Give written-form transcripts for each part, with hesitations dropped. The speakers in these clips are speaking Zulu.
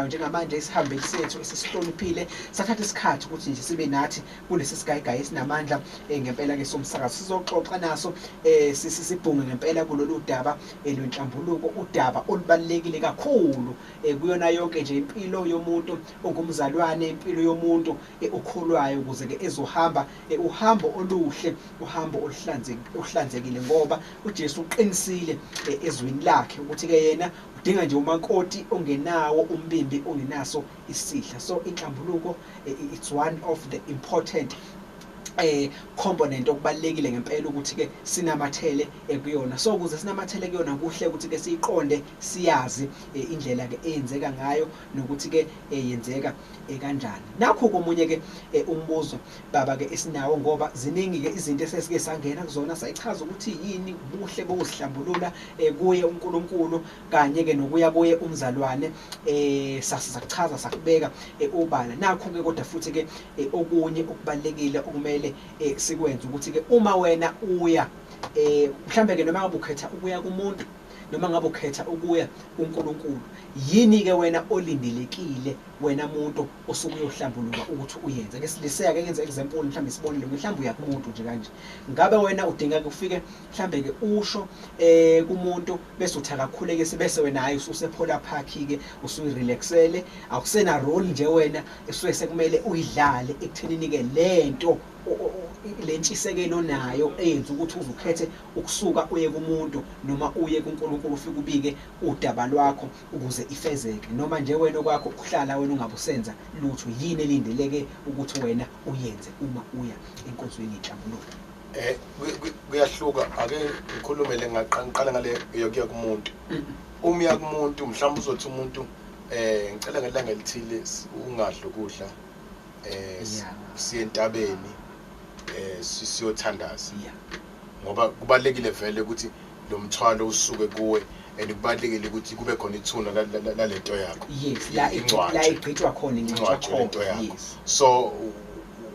Njengamanje isihambeli sethu esisihloniphile sathatha isikhathi ukuthi nje sibe nathi kulesi sigayigayi esinamandla ngempela ke somsakazo. Sizoxoxa naso sibhunge ngempela kulolu daba lwenhlambuluko, udaba olubalulekile kakhulu kuyona yonke nje impilo yomuntu ongumzalwane, impilo yomuntu okholwayo, ukuze ke ezohamba uhambo oluhle, uhambo oluhlanzekile, ngoba uJesu uqinisile ezwini lakhe ukuthi ke yena udinga nje umakoti ongenawo umbimbi, ongenaso isihla. So inhlambuluko, it's one of the important component okubalekile ngempela ukuthi ke sinamathele kuyona. So ukuze sinamathele kuyona, kuhle ukuthi ke siyiqonde, siyazi indlela ke eyenzeka ngayo nokuthi ke yenzeka kanjani. Nakho komunye ke umbuzo baba ke esinawo, ngoba ziningi ke izinto esesike sangena kuzona, sayichaza ukuthi yini ubuhle bokuzihlambulula kuye uNkulunkulu kanye ke nokuya kuye umzalwane, sakuchaza sakubeka obala. Nakho ke kodwa futhi ke okunye okubalekile okumele sikwenze ukuthi ke uma wena uya mhlambe ke noma ngabe ukhetha ukuya kumuntu noma ngabe ukhetha ukuya kuNkulunkulu, yini ke wena olindelekile wena muntu osuke uyohlambuluka ukuthi uyenze? Ke siliseka ke ngenze example, mhlambe isibonelo, mhlambe uya kumuntu nje kanje, ngabe wena udinga ufike mhlambe ke usho kumuntu bese uthi akakhuleke, bese wena hayi ususephola park ke, usuyirelaxele, akusena role nje wena esuke sekumele uyidlale ekuthenini ke lento lentshisekelo nayo eyenza ukuthi uzukhethe ukusuka uye kumuntu noma uye kuNkulunkulu, ufike ubike udaba lwakho ukuze ifezeke, noma nje wena okwakho ukuhlala wena ungabusenza lutho. Yini elindeleke ukuthi wena uyenze uma uya enkonzweni yenhlambuluko? Kuyahluka. Ake ngikhulume le, ngiqala ngale yokuya kumuntu. Uma uya kumuntu, mhlawumbe uzothi umuntu, ngicela ngelanga elithile ungadli ukudla, siye entabeni, siyothandaza, ngoba kubalekile vele ukuthi lo mthwalo usuke kuwe, and kubalekile ukuthi kube khona ithuna lalento yakho. Yes, la Ingcwatshwe. La igqitshwa khona, ingcwatshwa Ingcwatshwe lento khona. yakho. So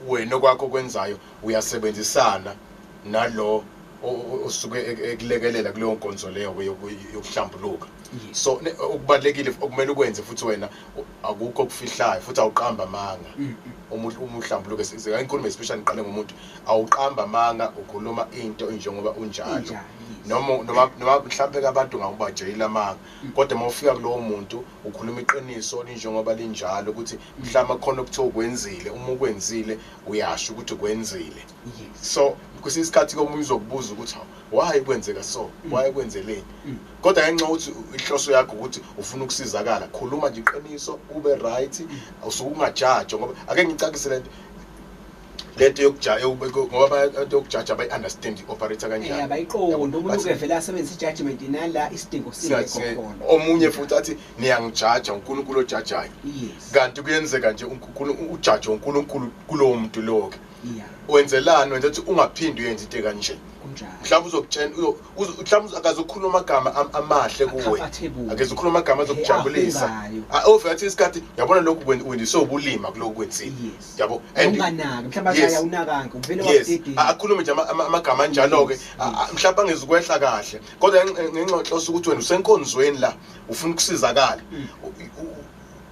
wena okwakho kwenzayo, uyasebenzisana nalo osuke ekulekelela kuleyo nkonzo leyo yokuhlambuluka. So okubalekile okumele ukwenze futhi wena, akukho okufihlayo futhi awuqamba amanga. Uma uhlambuluke, ngikhulume especially, ngiqale ngomuntu, awuqamba amanga, ukhuluma into njengoba unjalo. Injalo, yes. Noma mhlambe ke abantu ngawubajayela amanga, kodwa uma ufika kulowo muntu ukhuluma iqiniso linjengoba linjalo, ukuthi mhlawumbe khona okuthiwa ukwenzile, uma ukwenzile uyasho ukuthi ukwenzile. So kwesinye isikhathi komunye uzokubuza ukuthi, "Hawu, why kwenzeka so? Why kwenzeleni?" Kodwa ngenxa yokuthi inhloso yakho ukuthi ufuna ukusizakala, khuluma nje iqiniso, ube right, usuke ungajaji. Ngoba ake ngicacise lento yokujaja, ngoba abantu yokujaja bayi-understand i-operate kanjani. Abayiqondi. Yabo, umuntu bathi- uke vele asebenzise i-judgment nala isidingo singekho khona. Omunye futhi athi niyangijaja, uNkulunkulu ojajayo. Kanti kuyenzeka nje ujaje uNkulunkulu kulowo muntu lowo ke. Wenzelani? Wenza ukuthi ungaphindi uyenze into kanje. Mhlawumbe uzokutshela, mhlawumbe akazokhuluma amagama amahle kuwe. Comfortable. Akazokhuluma amagama azokujabulisa. Ahungayo. Ah, ovela athi isikhathi yabona lokhu wendiswe ubulima kulokhu kwenzile. Yabo, and unganaki mhlawumbe athi awunakanga, uvele wakudedela. Akhulume nje amagama anjalo ke, mhlawumbe angezukwehla kahle, kodwa ngenxa yonhloso ukuthi wena usenkonzweni la ufuna ukusizakala,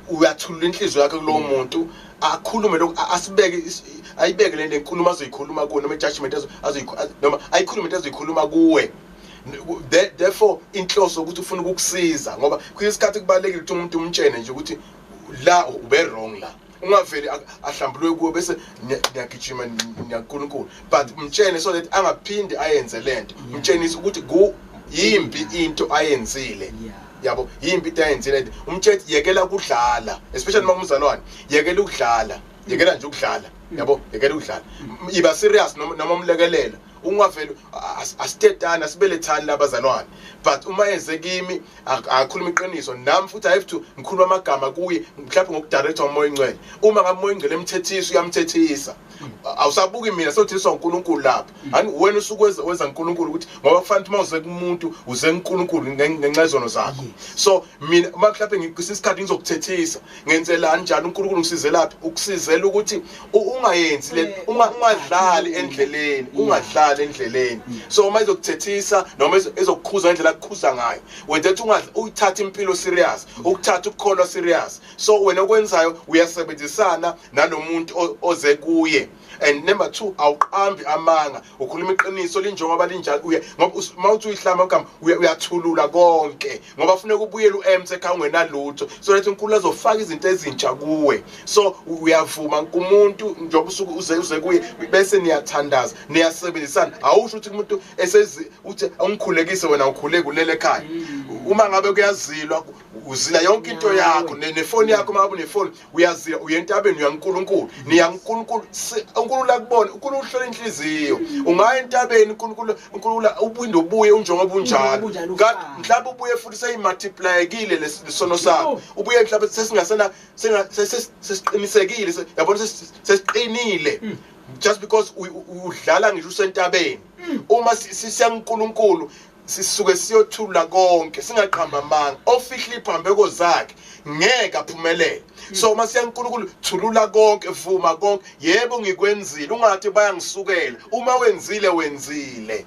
uyathulula inhliziyo yakhe kulowo muntu, akhulume lokhu, asibeke ayibeke le nkulumo azoyikhuluma kuwe, noma i-judgment noma ayikhulume into azoyikhuluma kuwe. Therefore inhloso ukuthi ufuna ukukusiza, ngoba kwesinye isikhathi kubalulekile ukuthi umuntu umtshene nje ukuthi la ube wrong, la ungaveli ahlambuluke kuwe bese niyagijima niyaNkulunkulu, but mtshene so that angaphindi ayenze lento. Mtshenise ukuthi yimbi into ayenzile. Yabo, yimbi into ayenzile. Umtshele yekela ukudlala, especially uma umzalwane, yekela ukudlala, yekela nje ukudlala. Yabo, yekela ukudlala, iba serious noma umlekelela, ungaveli asitetani, asibelethani labazalwane. But uma eze kimi akhuluma iqiniso, nami futhi I have to ngikhuluma amagama kuye, mhlawumbe ngokudirectwa uMoya oNgcwele. Uma ngabe uMoya oNgcwele emthethisa, uyamthethisa, awusabuki mina, sewuthethiswa uNkulunkulu lapha. Hani wena usuke weza uNkulunkulu ukuthi, ngoba kufanele uma uze kumuntu uze kuNkulunkulu ngenxa yezono zakho. So mina uma mhlawumbe ngikwesinye isikhathi ngizokuthethisa, ngenzelani njalo? uNkulunkulu ngisizelaphi? Ukusizela ukuthi ungayenzi le, ungadlali endleleni, ungadlali. Uzolimala endleleni. So uma izokuthethisa noma ezokukhuza ngendlela akukhuza ngayo, wenza ukuthi uyithathe impilo serious, ukuthatha ukukholwa serious. So wena okwenzayo uyasebenzisana nalomuntu oze kuye. And number 2, awuqambi amanga, ukhuluma iqiniso linjengoba linjalo. Uya ngoba mawuthi uyihlamba igama uyathulula konke, ngoba kufuneka ubuyele uempty ekhaya ungenalutho, so that uNkulunkulu azofaka izinto ezintsha kuwe. So uyavuma kumuntu njengoba usuke uze kuye, bese niyathandaza, niyasebenzisana. Awusho ukuthi umuntu esezi uthi awungikhulekise wena ukhuleke ulele ekhaya. Uma ngabe kuyazilwa, uzila yonke into yakho, nefoni yakho, uma ngabe unefoni uyazila, uya entabeni, uya kuNkulunkulu, niya kuNkulunkulu, uNkulunkulu akubone, uNkulunkulu uhlola inhliziyo. Ungaya entabeni, uNkulunkulu ubuye ubuye unjengoba unjalo, kanti mhlawumbe ubuye futhi seyimultiplyekile lesono sakho, ubuye mhlawumbe sesingasena sesiqinisekile, yabona, sesiqinile, just because udlala ngisho usentabeni. Uma sisiya kuNkulunkulu sisuke siyothula konke, singaqamba amanga. Ofihla iphambeko zakhe ngeke aphumelele. So uma siya kuNkulunkulu, thulula konke, vuma konke, yebo ngikwenzile, ungathi bayangisukela. Uma wenzile, wenzile.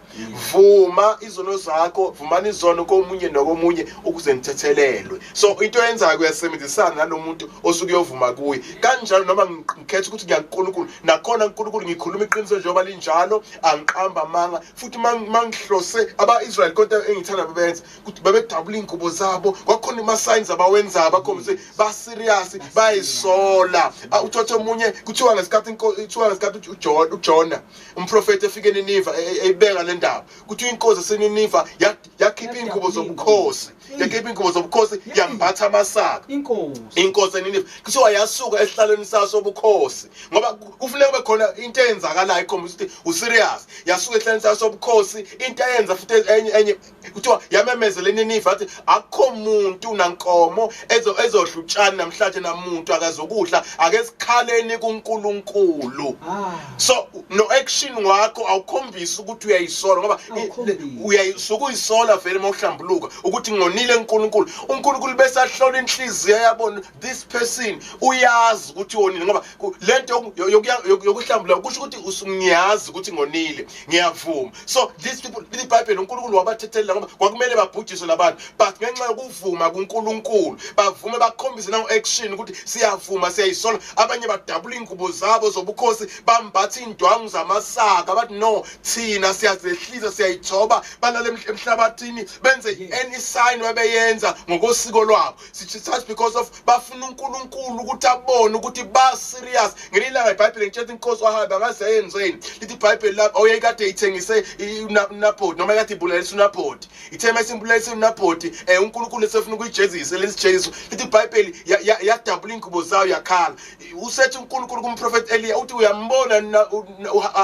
Vuma izono zakho, vumani izono komunye nokomunye ukuze nithethelelwe. So into oyenzayo uyasebenzisana nalomuntu osuke uyovuma kuye. Kanjalo noma ngikhetha ukuthi ngiya kuNkulunkulu, nakhona uNkulunkulu ngikhuluma iqiniso njengoba linjalo, angiqamba amanga. Futhi mangihlose aba-Israel, konke engithanda bebenza ukuthi babedabula iy'ngubo zabo, kwakhona ama-signs abawenzayo bakhombisa ukuthi ba-serious, bayayisola. Uthathe omunye, kuthiwa ngesikhathi uJona umprofeti efike eNiniva, eyibeka le ndaba, kuthiwa inkosi yaseNiniva yakhipha iy'ngubo zobukhosi, yakhipha iy'ngubo zobukhosi, yambatha amasaka. Inkosi eNiniva kuthiwa yasuka esihlalweni sayo sobukhosi, ngoba kufuneka kube khona into eyenzakalayo ikhombisa ukuthi userious. Yasuka esihlalweni sayo sobukhosi, into ayenza futhi enye kuthiwa yamemezela eNiniva athi akukho muntu nankomo ezodla utshani namhlanje, namuntu akazokudla, ake sikhaleni kuNkulunkulu. So no action wakho awukhombisi ukuthi uyayisola, ngoba uyayisuka uyisola vele mawuhlambuluka ukuthi ngonile kuNkulunkulu. uNkulunkulu bese ahlola inhliziyo, yabona this person uyazi ukuthi wonile, ngoba lento yokuhlambuluka kusho ukuthi usungiyazi ukuthi ngonile, ngiyavuma. So these people, iBhayibheli uNkulunkulu wabathethelela ngoba kwakumele babhujiswe labantu, but ngenxa yokuvuma kuNkulunkulu bavume, bakhombise nango action ukuthi siyavuma, siyayisola. Abanye badabula ingubo zabo zobukhosi, bambatha indwangu zamasaka, bathi no, thina siyazehlisa, siyayithoba, balale emhlabathini, benze any sign babeyenza ngokosiko lwabo. Just because of bafuna uNkulunkulu ukuthi abone ukuthi ba serious. Ngelinye ilanga iBhayibheli ngitshela inkosi wahamba ngaze yenzeni, lithi iBhayibheli lapho oyekade ithengise uNabhoti, noma ekade ibulalisa uNabhoti, ithe masimbulalisile uNabhoti, uNkulunkulu esefuna ukuyijezisa lesijeziso, lithi iBhayibheli yadabula ingubo zayo yakhala. Usethi uNkulunkulu kumprofeti Eliya uthi uyambona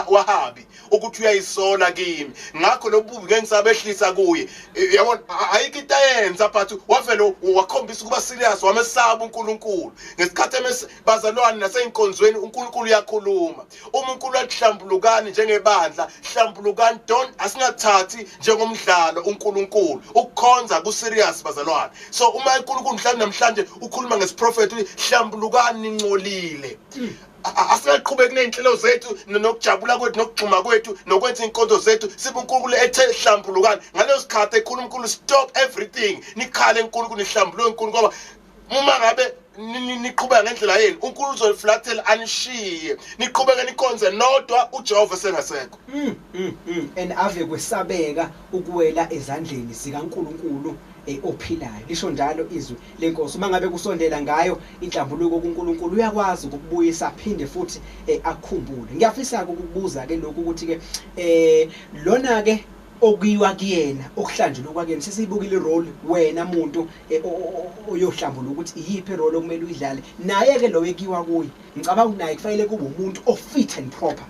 Wahabi ukuthi uyayisola kimi, ngakho lobubi ngeke ngisabehlisa kuye. Yabona, ayikho into ayenza, but wavele wakhombisa ukuba serious, wamesaba uNkulunkulu. Ngesikhathi bazalwane naseyinkonzweni uNkulunkulu uyakhuluma. Uma uNkulunkulu athi njengebandla, hlambulukani, don't asingathathi njengomdlalo uNkulunkulu. Ukukhonza ku serious bazalwane. So uma uNkulunkulu mhlawumbe namhlanje ukhuluma ngesiprofeti, hlambulukani ningcolile. Asingaqhubeki ney'nhlelo zethu nokujabula kwethu nokugxuma kwethu nokwenza iy'nkonzo zethu, sibe uNkulunkulu ethe hlambulukani. Ngaleyo sikhathi ekhuluma uNkulunkulu, stop everything, nikhale uNkulunkulu, nihlambuluke uNkulunkulu, ngoba uma ngabe niqhubeka ngendlela yenu uNkulunkulu uzoliflathela anishiye, niqhubeke nikhonze nodwa uJehova sengasekho. And ave kwesabeka ukuwela ezandleni zikaNkulunkulu ophilayo, lisho njalo izwi lenkosi. Uma ngabe kusondela ngayo inhlambuluko kuNkulunkulu, uyakwazi ukukubuyisa aphinde futhi akukhumbule. Ngiyafisa ukukubuza ke lokhu ukuthi ke lona ke okuyiwa kuyena, okuhlanjulukwa kuyena, sesiyibukile irole wena muntu oyohlambuluka ukuthi iyiphi irole okumele uyidlale, naye ke lo ekiwa kuye, ngicabanga ukuthi naye kufanele kube umuntu o-fit and proper,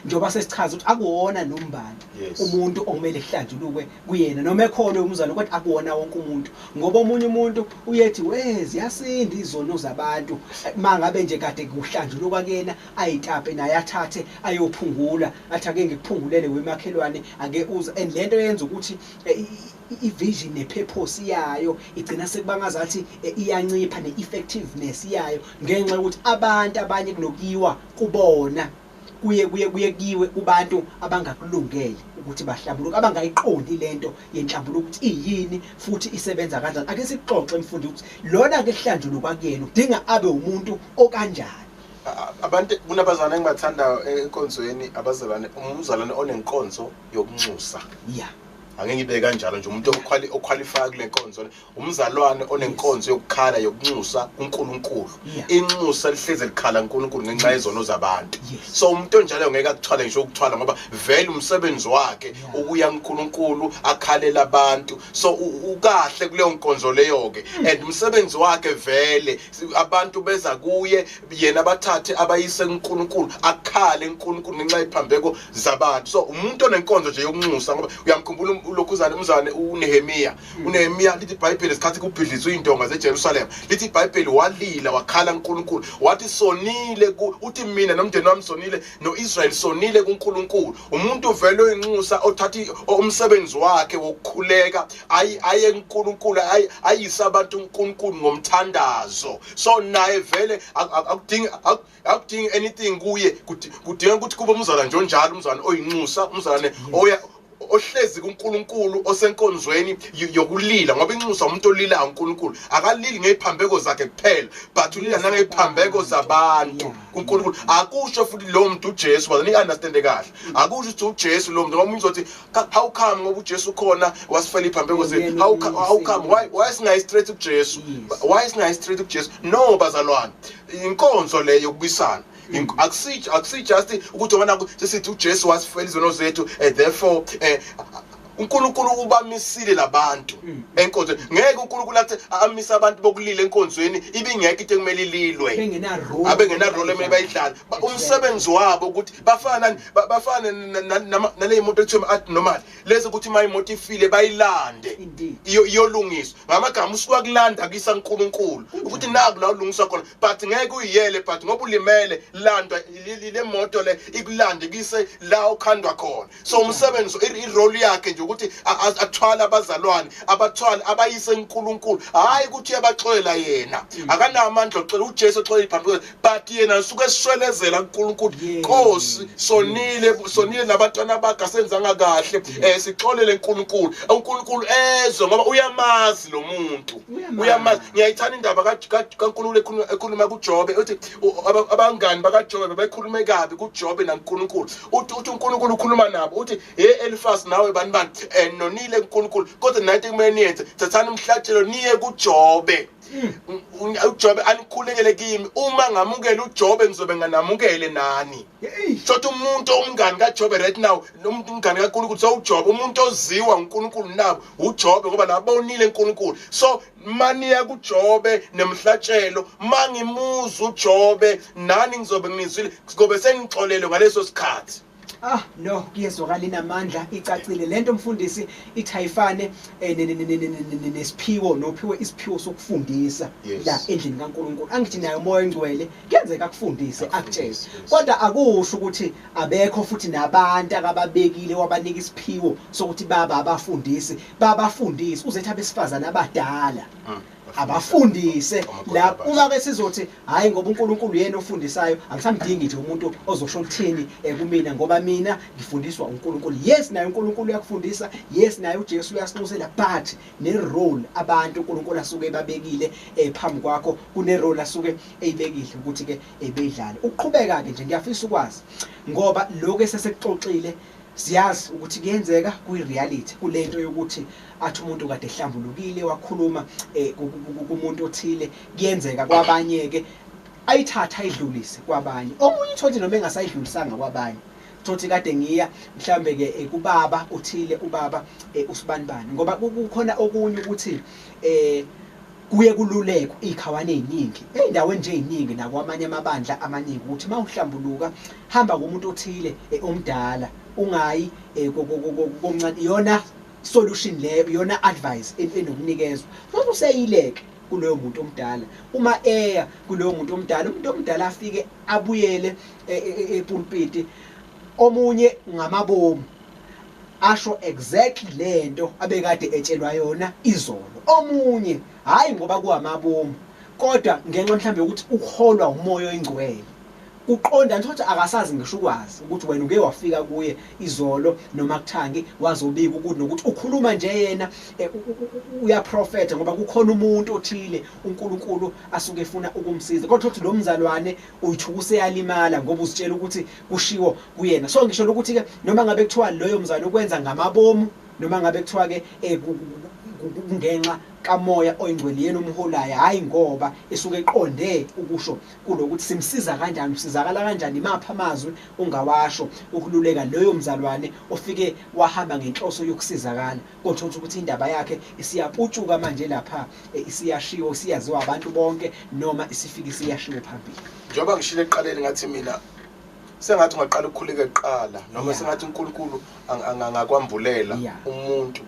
njengoba sesichaza ukuthi akuwona nombani umuntu okumele kuhlanjulukwe kuyena, noma ekhona umzalo, kodwa akuwona wonke umuntu, ngoba omunye umuntu uyethi we ziyasinda izono zabantu mangabe nje kade kuhlanjulukwa kuyena, ayitape naye athathe ayophungula, athi ake ngikuphungulele wemakhelwane ake uze. And lento yenza ukuthi i-vision nepurpose yayo igcina sekubangazathi iyancipha ne-effectiveness yayo, ngenxa yokuthi abantu abanye kunokuyiwa kubona Kuye kuyiwe kubantu abangakulungele ukuthi bahlambuluke, abangayiqondi lento yenhlambuluko ukuthi iyini futhi isebenza kanjani. Ake sixoxe mfundi ukuthi lona ke hlanjulukwa kuyena udinga abe umuntu okanjani. Abantu, kunabazalwane engibathandayo enkonzweni, abazalwane, umzalwane onenkonzo yokunxusa. Ake ngibe kanjalo nje, umuntu oqualify kule nkonzo, umzalwane onenkonzo yokukhala, yokunxusa uNkulunkulu. Inxusa lihleze likhala uNkulunkulu ngenxa yezono zabantu. So umuntu onjalo ngeke akuthwale ngisho ukuthwala, ngoba vele umsebenzi wakhe ukuya kuNkulunkulu akhalela abantu. So ukahle kuleyo nkonzo leyo ke, and umsebenzi wakhe vele abantu beza kuye, yena bathathe abayise kuNkulunkulu, akhale uNkulunkulu ngenxa yephambeko zabantu. So umuntu onenkonzo nje yokunxusa, ngoba uyamkhumbula ulokhuzana umzane uNehemia. UNehemia, lithi iBhayibheli, isikhathi kubhidlizwa indonga zeJerusalem, lithi iBhayibheli walila, wakhala uNkulunkulu, wathi sonile uthi mina nomndeni wami sonile, noIsrael sonile kuNkulunkulu. Umuntu vele oyinxusa othatha umsebenzi wakhe wokukhuleka aye kuNkulunkulu, ayise abantu uNkulunkulu ngomthandazo. So naye vele akudingi anything kuye, kudinga ukuthi kube umzalwane nje onjalo, umzalwane oyinxusa, umzalwane oya ohlezi kuNkulunkulu, osenkonzweni yokulila, ngoba inxusa umuntu olilayo uNkulunkulu. Akalili ngeziphambeko zakhe kuphela, but ulila nangeziphambeko zabantu kuNkulunkulu. Akusho futhi lo muntu uJesu, baze ni-understand kahle, akusho ukuthi uJesu lo muntu, ngoba umuntu uzothi, "How come, ngoba uJesu khona wasifela iziphambeko zethu, Yena how come, why singayi straight kuJesu?" Why singayi straight kuJesu? No bazalwane, inkonzo le yokubuyisana. Akusi just ukuthi wena sesithi uJesu wasifela izono zethu, therefore uNkulunkulu ubamisile labantu enkonzweni. Ngeke uNkulunkulu athi amise abantu bokulila enkonzweni ibingekho into ekumele ililwe, bengena role. Abengena role emele bayidlale. Umsebenzi wabo ukuthi bafana nani? Bafana nale moto ekuthiwa abnormal lezi, ukuthi uma imoto ifile bayilande iyolungiswa. Ngamagama usuka kulanda kisa uNkulunkulu ukuthi naku la ulungiswa khona, but ngeke uyiyele, but ngoba ulimele, landwa le moto le ikulande kise la ukhandwa khona. So umsebenzi, i-role yakhe nje ukuthi athwale abazalwane, abathwale abayise uNkulunkulu, hayi ukuthi uyabaxolela yena. Akanawo amandla okuxolela, uJesu oxolela iphambili, but yena usuke eswelezela kuNkulunkulu, Nkosi, sonile, sonile nabantwana bakhe, asenzanga kahle, sixolele uNkulunkulu. uNkulunkulu ezwe ngoba uyamazi lo muntu. Uyamazi. Uyamazi. Ngiyayithanda indaba kaNkulunkulu ekhuluma kuJobe, uthi abangani bakaJobe bebekhulume kabi kuJobe naNkulunkulu. Uthi uNkulunkulu ukhuluma nabo, uthi, "Hey Elifas, nawe bani bani, nonile kuNkulunkulu, kodwa nathi kumele niyenze, thathani umhlatshelo niye kuJobe, uJobe anikhulekele kimi. Uma ngamukela uJobe, ngizobe nganamukele nani." Shothi umuntu omngani kaJobe right now, umuntu umngani kaNkulunkulu, so uJobe umuntu oziwa uNkulunkulu nabo uJobe, ngoba nabonile uNkulunkulu. So maniya kuJobe nemhlatshelo, mangimuza uJobe nani ngizobe nginizwile, ngobe sengixolele ngaleso sikhathi. Ah no, kuyezwakala, inamandla, icacile lento mfundisi. Ithi ayifane nesiphiwo nophiwe isiphiwo sokufundisa la endlini kaNkulunkulu. Angithi naye uMoya oNgcwele kuyenzeka akufundise, akutshele, kodwa akusho ukuthi abekho futhi nabantu akababekile wabanika isiphiwo sokuthi baba abafundisi, babafundisi. Uzetha abesifazana abadala abafundise Amadoda la. Abasha. Uma ke sizothi hayi, ngoba uNkulunkulu yena ofundisayo, angisamdingi nje umuntu ozosho ukuthini kumina, ngoba mina ngifundiswa uNkulunkulu. Yes, naye uNkulunkulu uyakufundisa. Yes, naye uJesu uyasinxusela, but ne role abantu uNkulunkulu asuke ebabekile phambi kwakho, kune role asuke eyibekile ukuthi ke ebeyidlale. Ukuqhubeka ke nje, ngiyafisa ukwazi, ngoba lokho esesekuxoxile siyazi ukuthi kuyenzeka kuyi-reality kulento yokuthi athi umuntu kade ehlambulukile wakhuluma kumuntu othile, kuyenzeka kwabanye ke ayithatha ayidlulise kwabanye. Omunye uthole noma engasayidlulisanga kwabanye, thothi kade ngiya mhlambe ke kubaba uthile, ubaba usibanibani, ngoba kukhona okunye ukuthi kuye kululekwa izikhawana eziningi ey'ndaweni nje ey'ningi nakwamanye amabandla amaningi ukuthi uma uhlambuluka hamba kumuntu othile omdala, ungayi komncane. Iyona solution leyo, iyona advice enokunikezwa. Futhi useyileke kuloyo muntu omdala, uma eya kuloyo muntu omdala, umuntu omdala afike abuyele epulpiti, omunye ngamabomu asho exactly lento abekade etshelwa yona izolo, omunye hayi ngoba kuwamabomu, kodwa ngenxa mhlambe ukuthi uholwa uMoya oyiNgcwele. Kuqonda nje ukuthi akasazi ngisho ukwazi ukuthi wena uke wafika kuye izolo noma kuthangi wazobika ukuthi nokuthi ukhuluma nje yena uyaprofetha ngoba kukhona umuntu othile uNkulunkulu asuke efuna ukumsiza. Kodwa uthi lo mzalwane uyithuka useyalimala ngoba uzitshela ukuthi kushiwo kuyena. So ngisho ukuthi ke noma ngabe kuthiwa loyo mzalwane ukwenza ngamabomu, noma ngabe kuthiwa ke kungenxa kaMoya oyiNgcwele yena umholayo, hayi ngoba esuke eqonde ukusho kulokuthi simsiza kanjani, usizakala kanjani, imaphi amazwi ungawasho ukululeka loyo mzalwane ofike wahamba ngenhloso yokusizakala, kodwa ukuthi indaba yakhe isiyaputshuka manje lapha, isiyashiwo, isiyaziwa abantu bonke, noma isifike isiyashiwo phambili. Njengoba ngishilo ekuqaleni ngathi mina sengathi ungaqala ukukhuleka kuqala, noma sengathi uNkulunkulu angakwambulela umuntu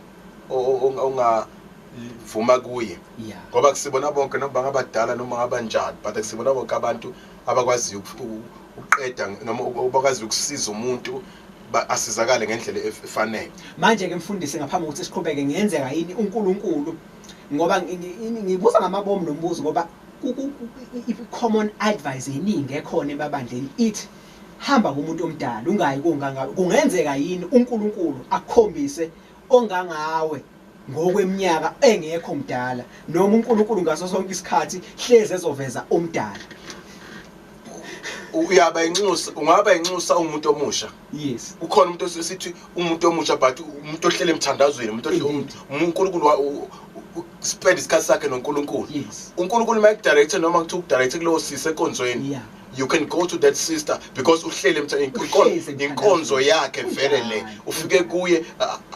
ongavuma kuye, ngoba kusibona bonke noma ngabadala noma ngabanjani, but kusibona bonke abantu abakwaziyo ukuqeda noma abakwaziyo ukusiza umuntu asizakale ngendlela efanele. Manje ke mfundisi, ngaphambi kokuthi siqhubeke, ngiyenzeka yini uNkulunkulu, ngoba ngibuza ngamabomu lo mbuzo ngoba i-common advice eningi ekhona emabandleni ithi hamba kumuntu omdala ungayi kongangawe. Kungenzeka yini uNkulunkulu akukhombise ongangawe ngokweminyaka engekho mdala, noma uNkulunkulu ngaso sonke isikhathi hleze ezoveza omdala? Uyaba inxusa, ungaba inxusa umuntu omusha. Yes. Ukhona umuntu esithi umuntu omusha, but umuntu ohlele emthandazweni, umuntu uNkulunkulu spend isikhathi sakhe noNkulunkulu. Yes. uNkulunkulu makudirector noma kuthiwa ukudirector kulowo sisi enkonzweni. You can go to that sister because uhlele inkonzo yakhe vele le, ufike kuye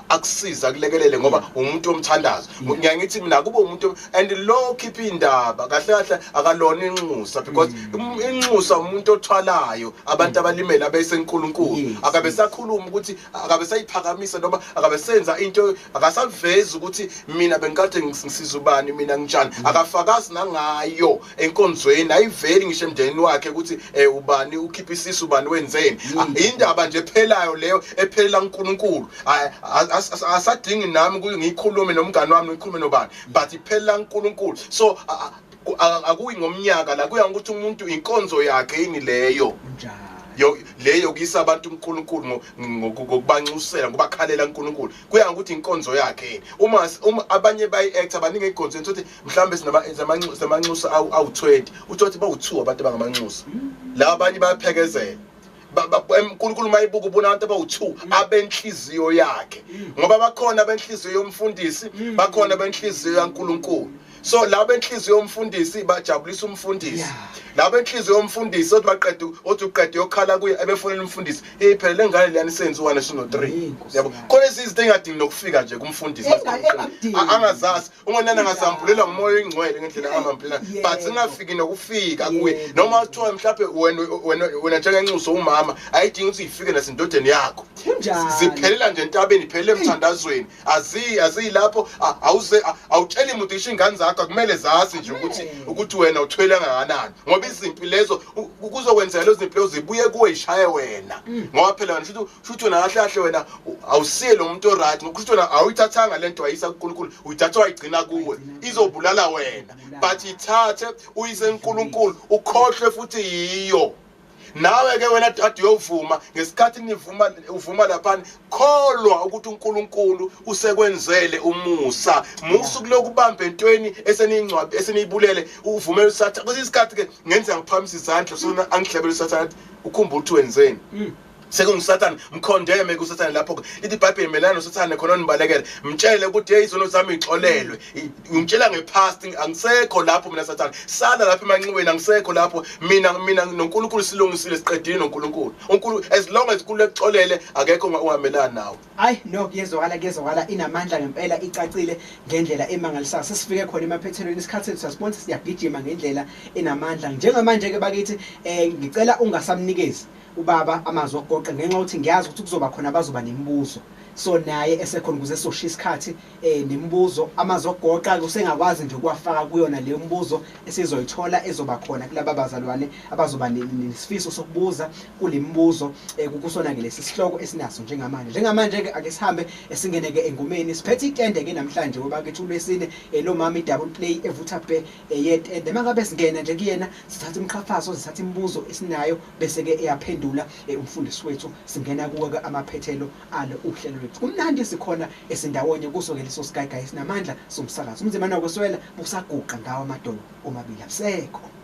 akusiza akulekelele ngoba umuntu omthandazo. Ngiyangithi mina kube umuntu and lo khipha indaba kahle kahle akalona inxusa, because inxusa umuntu othwalayo abantu abalimele abesenkulunkulu, akabe sakhuluma ukuthi akabe sayiphakamisa noma akabe senza into, akasavezi ukuthi mina bengikade ngisiza ubani, mina nginjani, akafakazi nangayo enkonzweni, ayiveli ngisho emndenini wakhe ukuthi ubani ukhipha isisu, ubani wenzeni. Indaba nje ephelayo leyo, ephelela uNkulunkulu. Asadingi nami ukuthi ngikhulume nomngani wami, ngikhulume nobani, but iphelela uNkulunkulu. So akuyi ngomnyaka la, kuya ukuthi umuntu inkonzo yakhe yini leyo leyo kuyisa abantu uNkulunkulu ngokubanxusela, ngobakhalela uNkulunkulu, kuya ngokuthi inkonzo yakhe yini. Uma abanye bayi-actor baningi enkonzweni, uthi mhlawumbe sinamanxusa awu-20, uthi bawu-2 abantu abangamanxusa, la abanye bayaphekezela. uNkulunkulu mayibuka ubona abantu abawu-2 abenhliziyo yakhe, ngoba bakhona abenhliziyo yomfundisi, bakhona abenhliziyo kaNkulunkulu. So laba enhliziyo yomfundisi bajabulisa umfundisi, laba enhliziyo yomfundisi othi baqeda, othi uqeda yokhala kuye ebefonela umfundisi, hey phela lengane leyani senziwa nesino 3, yabo. Khona izinto engadingi nokufika nje kumfundisi angazazi, ungonana ngasambulela ngumoya oyingcwele ngendlela amambulela, but singafiki nokufika kuye. Noma kuthiwa mhlawumbe wena wena njengenxuso umama ayidingi ukuthi ifike nasendodeni yakho, ziphelela nje entabeni, iphelele emthandazweni, azilapho, awuze awutsheli umuntu ngisho ingane zakho akumele zazi nje ukuthi wena uthwele kangakanani, ngoba izimpi lezo kuzokwenzeka lezo zimpi lezo zibuye kuwe ishaye wena, ngoba phela wena shuthi wena kahle kahle wena awusiye lo muntu oright, ngokusho wena awuyithathanga lento wayisa kuNkulunkulu, uyithatha wayigcina kuwe, izobulala wena, but ithathe uyise kuNkulunkulu ukhohlwe futhi yiyo. Nawe ke wena ade uyovuma, ngesikhathi nivuma uvuma lapha, kholwa ukuthi uNkulunkulu usekwenzele umusa. Musu kulokubamba entweni eseniyingcwabe eseniyibulele, uvumele uSathane. Kwesinye isikhathi ke ngenza ngiphakamisa izandla sona angihlebele uSathane athi ukhumbule ukuthi wenzeni. Sekungusathane, mkhondeme kusathane lapho. Lithi iBhayibheli melana nosathane khona nibalekele. Mtshele ukuthi hey izono zami ixolelwe. Ngimtshela ngepast, angisekho lapho mina sathane. Sala lapha emanxiweni, angisekho lapho. Mina noNkulunkulu silungisile, siqedile noNkulunkulu. uNkulunkulu as long as uNkulunkulu exolele akekho ongamelana nawe. Hayi no, kuyezwakala inamandla ngempela, icacile ngendlela emangalisayo. Sesifike khona emaphethelweni, isikhathi sethu sasibona siyagijima ngendlela enamandla. Njengamanje ke bakithi ngicela ungasamnikezi ubaba amazwi okugoqa, ngenxa yokuthi ngiyazi ukuthi kuzoba khona abazoba nemibuzo. So naye esekhona ukuze soshiya isikhathi nemibuzo amazogoqa usengakwazi nje ukuwafaka kuyona leyo mibuzo esizoyithola ezoba khona kulaba bazalwane abazoba nesifiso sokubuza kule mibuzo kusona ke lesi sihloko esinaso njengamanje. Njengamanje ke ake sihambe esingene ke engomeni, siphethe itende ke namhlanje ngoba ke ulwesine lo mama i-double play evutha bhe yetende. Mangabe singena nje kuyena sithatha imqhafazo, sithatha imibuzo esinayo bese ke eyaphendula umfundisi wethu, singena kuwe ke amaphethelo alo uhlelo lwethu. Kumnandi sikhona esindawonye kuso ke leso sigayigayi esinamandla somsakazo. Umzimba nokweswela busaguqa ngawo amadolo omabili abusekho.